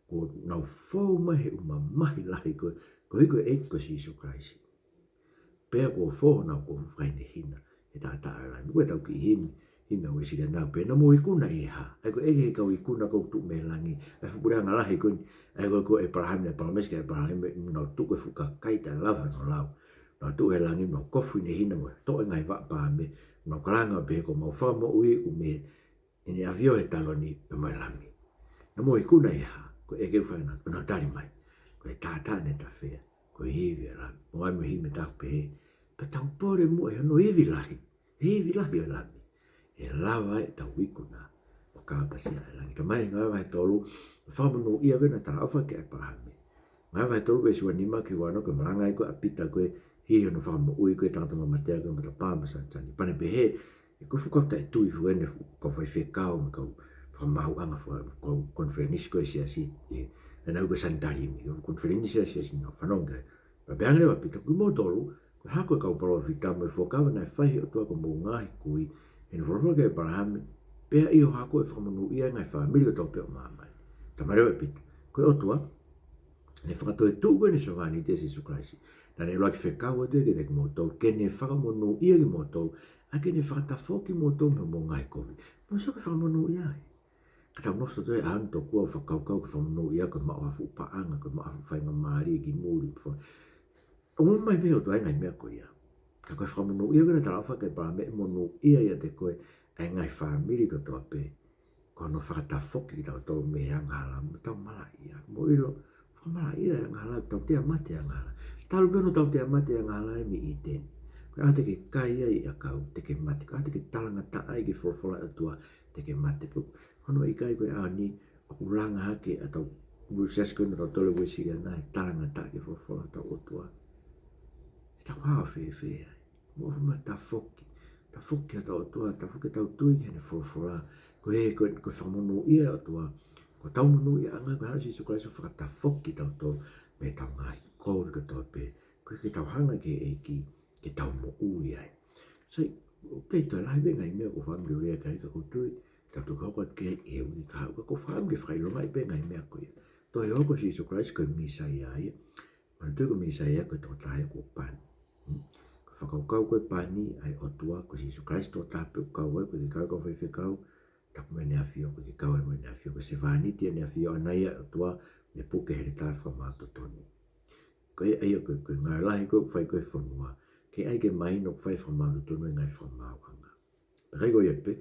kuo nau fou mai he ʻū mamahi lahi ko ē, koeʻuhi ko e ʻEiki ko Sīsū Kalaisi. Pea kuo fō honau kofu fakahinehina he taʻataʻa ʻo e Lami. Ko ʻetau kiʻi himi, himi ʻa e Uēsiliana, pea naʻa mou ikuna ʻi he hā? ʻA ia ko e ʻEiki he kau ikuna ʻoku tuʻu mei langi, ʻa e fuʻu puleʻanga lahi ko eni. ʻA ia ko, ko ʻĒpalahame, naʻe palōmesi kia ʻĒpalahame, nau tuʻu ko e fuʻu kakai taʻe lava hano lau. Nau tuʻu he langi, nau kofu hinehina mo e toʻo e ngaahi vaʻa paame, nau kalanga ʻo pehē, ko homau fakamoʻui ʻoku mei ʻEne ʻAfio he taloni pea mo e Lami. Naʻa mou ikuna ʻi he hā? Ko e ʻEiki ʻoku fai na, ko ʻenau tali mai, ko e taʻataʻa naʻe tafea, ko e ivi ʻo e Lami. Mou ʻai mo e himi ʻe taha ʻoku pehē, pea tau pole muʻa ʻi hono ivi lahi, he ivi lahi ʻo e Lami, ʻe lava ai ʻetau ikuna ʻo kāpasia ʻa e langi. Tala mai ʻe Ngāue vahe tolu, fakamonūʻia ko ē naʻe talaʻofa kia ʻĒpalahame. Ngāue vahe tolu veesi ua nima ki he ua ono, ko e malanga ia ko ē ʻa Pita ko ē, hili hono fakamoʻui ko ē e tangata mamatea ko ē ʻi he matapā mo Sanitani. Pea ne pehē, ʻe, ko e fuʻu kau taʻetui, fuʻu eni, fuʻu kau faifekau mo e kau fakamaauʻanga, fuʻu kau konifelenisi ko ē ʻa e siasi, ʻe, ʻenau ui ko e Sanitalimi, ko e konifelenisi ʻa e siasi, naʻa nau fanongo ki ai. Pea pehē ange leva ʻe Pita, ko kimoutolu, ko e hako ʻo e kau palōfita mo e fuakava naʻe fai ʻe he ʻOtua ki homou ngaahi kui, heʻene folofola kia ʻĒpalahame, pea ʻi ho hako ʻe fakamonūʻia ai e ngaahi fāmili kotoa pē ʻo māmani. Tala mai leva ʻe Pita, ko e ʻOtua naʻe fakatoetuʻu ko ē ʻene sōvāniti ʻa Sīsū Kalaisi, naʻa ne ʻuluaki fekau atu ia kiate kimoutolu ke ne fakamonūʻia kimoutolu, ʻa ia ke ne fakatafoki kimoutolu mei hoʻomou ngaahi kovi. Mou sio ki he fakamonūʻia ia. Ka tau nofo tautolu he ʻaho ni tokua ʻo fakakaukau ko e fakamonūʻia ko e maʻu ha fuʻu paʻanga, ko e maʻu ha fuʻu faingamālie ki muli, fo-, ʻoku ʻomai pē ʻe he ʻOtua e ngaahi meʻa ko ia. Ka ko e fakamonūʻia ko ē naʻe talaʻofa kia ʻĒpalahame, ʻe monūʻia ʻiate koe ʻa e ngaahi fāmili kotoa pē, ko hono fakatafoki kitautolu mei he angahala mo ʻetau malaʻia. Mou ʻilo, fakamalaʻia e angahala, tautea mate e angahala. Talu pē hono tautea mate e angahala ia mei ʻĪteni. Ko e ʻaho te ke kai ai e ʻakau, te ke mate. Ko e ʻaho te ke talangataʻa ai ki he folofola ʻa e ʻOtua, te ke mate. Pea ʻoku ʻikai ko e ʻaho ni ʻoku langa hake ʻa ʻetau, mo e siasi ko eni ʻotautolu ʻa e Uēsiliana, he talangataʻa ki he folofola ʻa hotau ʻOtua. ʻE tau hao fēfē ai? Mou ʻomai tafoki, tafoki ʻa hotau ʻOtua, tafoki ʻetau tui ki heʻene folofola. Ko e, ko e, ko e fakamonūʻia ʻa e ʻOtua, ko hotau monūʻiaʻanga ko e haʻu ʻa Sīsū Kalaisi ʻo fakatafoki kitautolu mei heʻetau ngaahi kovi kotoa pē, koeʻuhi ke tau hanga ki he ʻEiki, ke tau moʻui ai. Sai, ʻoku kei toe lahi pē ngaahi meʻa ʻoku ou fakaʻamu ke u lea ki ai, ka ʻoku ou tui te tau toki hoko atu ki ai he uike kahaʻu, ka ʻoku ou fakaʻamu ke fakaʻilongaʻi pē ngaahi meʻa ko ia. Tohi hohoko ʻo Sīsū Kalaisi ko e Mīsaia ia. Manatuʻi ko e Mīsaia ko e tokotaha ia kuo pani. Hmm? Ko e fakakaukau ko e pani ʻa e ʻOtua, ko Sīsū Kalaisi tokotaha pē ʻoku kau ai, ʻoku ʻikai ke kau e kau faifekau, tapu mo ʻEne ʻAfio, ʻoku ʻikai ke kau ai mo ʻEne ʻAfio, ko e sevāniti ʻEne ʻAfio ʻaʻana ia ʻa e ʻOtua, ne puke he heletā fakamaau totonu. Ko ia, ʻa ia ko e, ko e ngāue lahi ko ē ʻoku fai ko ē ʻe he fonua, ke ʻai ke mahino ʻoku fai fakamaau totonu e ngaahi fakamaauʻanga. Pea ʻikai ko ia pē,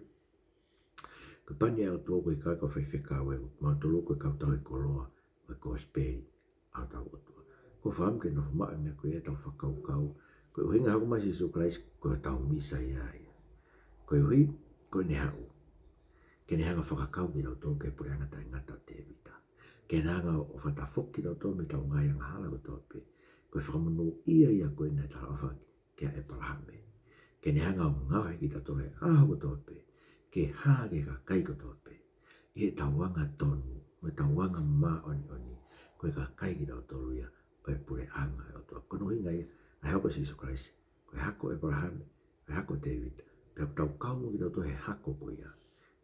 ko e pani ʻa e ʻOtua ʻoku ʻikai ko e kau faifekau, ʻa kimautolu ko e kau tauhi koloa ʻo e kosipeli ʻa hotau ʻOtua. ʻOku ou fakaʻamu ke nofo maʻu e meʻa ko ia ʻi heʻetau fakakaukau. Ko e ʻuhinga e hoko mai ʻa Sīsū Kalaisi ko hotau Mīsaia ia. Koeʻuhi ko ʻene haʻu ke ne hanga ʻo fakakau kitautolu ki he puleʻanga taʻengata ʻo Tēvita. Ke ne hanga ʻo fakatafoki kitautolu mei heʻetau ngaahi angahala kotoa pē. Ko e fakamonūʻia ia ko ē naʻe talaʻofa kia ʻĒpalahame. Ke ne hanga ʻo ngaohi kitautolu he ʻaho kotoa pē, ke hā ki he kakai kotoa pē, ʻi heʻetau angatonu mo ʻetau anga māʻoniʻoni, ko e kakai kitautolu ia ʻo e puleʻanga ʻo e ʻOtua. Ko hono ʻuhinga ia ʻa e hoko ʻa Sīsū Kalaisi, ko e hako ʻo ʻĒpalahame, ko e hako ʻo Tēvita, pea ʻoku tau kau mo kitautolu he hako ko ia,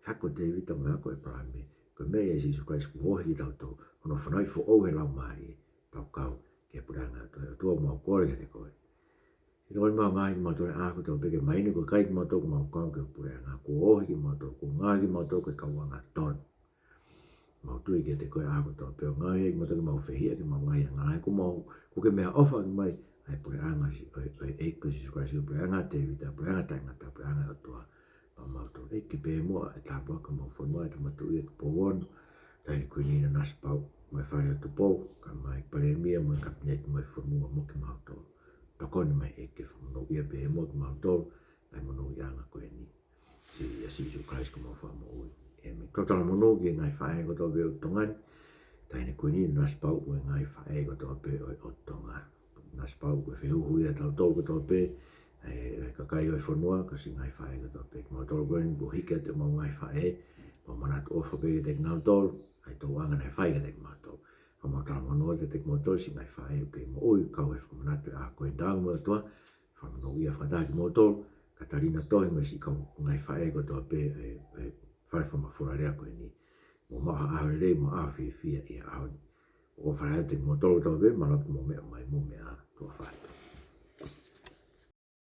he ako ʻa Tēvita mo e ako ʻa ʻĒpalahame, ko e meʻa ia ʻa Sīsū Kalaisi kuo ohi kitautolu, hono fanauʻi foʻou ʻe he Laumālie, tau kau ki he puleʻanga ʻo e ʻOtua. ʻOku mau kole kiate koe, ʻi he tokoni mai ʻa e ngaahi, kimautolu he ʻaho kotoa pē, ke mahino ko e kakai kimautolu ʻoku mau kau ki he puleʻanga, kuo ohi kimautolu, kuo ngaohi kimautolu ko e kau angatonu. Mau tui kiate koe he ʻaho kotoa pē ʻo ngaohi kimautolu ke mau fehiʻa ki heʻemau ngaahi angahala, he kuo mau, kuo ke meʻaʻofa mai ʻa e puleʻanga ʻo e, ʻo e ʻEiki ko Sīsū Kalaisi, puleʻanga ʻo Tēvita, puleʻanga taʻengata, puleʻanga ʻo e ʻOtua maʻa kimautolu. ʻEiki, pehē muʻa ʻa e tāpuaki ki homau fonua, ʻa e Tama Tuʻi ʻo e Tupou Ono, Taʻahine Kuini Nanasipauʻu, mo e Fale ʻo Tupou, kae ʻumaʻā e Palēmia mo e Kapineti mo e fonua mo kimautolu. Tokoni mai ʻEiki ke fakamonūʻia pehē muʻa kimautolu ʻa e monūʻiaʻanga ko eni. Siʻi ʻia Sīsū Kalaisi ko homau Fakamoʻui. ʻĒmeni. Kau talamonū ki he ngaahi faʻē kotoa pē ʻo Tonga ni, Taʻahine Kuini Nanasipauʻu mo e ngaahi faʻē kotoa pē ʻo, ʻo Tonga. Nanasipauʻu ko e fehuhu ia ʻatautolu kotoa pē, ʻa e, ʻa e kakai ʻo e fonua, ko siʻi ngaahi faʻē kotoa pē. Kimautolu ko eni kuo hiki atu ʻemau ngaahi faʻē, mau manatu ʻofa pē kiate kinautolu, ʻa e tōʻonga naʻe fai kiate kimautolu. Ka mau talamonū atu kiate kimoutolu siʻi ngaahi faʻē ʻoku kei moʻui, kau he fakamanatu ʻa e ako ʻi he ʻOtua, fakamonūʻia fakataha kimoutolu, Katalina Tohi mo e siʻi kau ngaahi faʻē kotoa pē ʻo e, ʻo e Fale Fakamafolalea ko eni. Mou maʻu ha ʻaho lelei mo ha ʻaho fiefia ʻi he ʻaho ni. ʻOfa lahi atu kiate kimoutolu kotoa pē, mālō ʻaupito hoʻomou meʻa mai, mou meʻa ā, tuʻa ʻofa atu.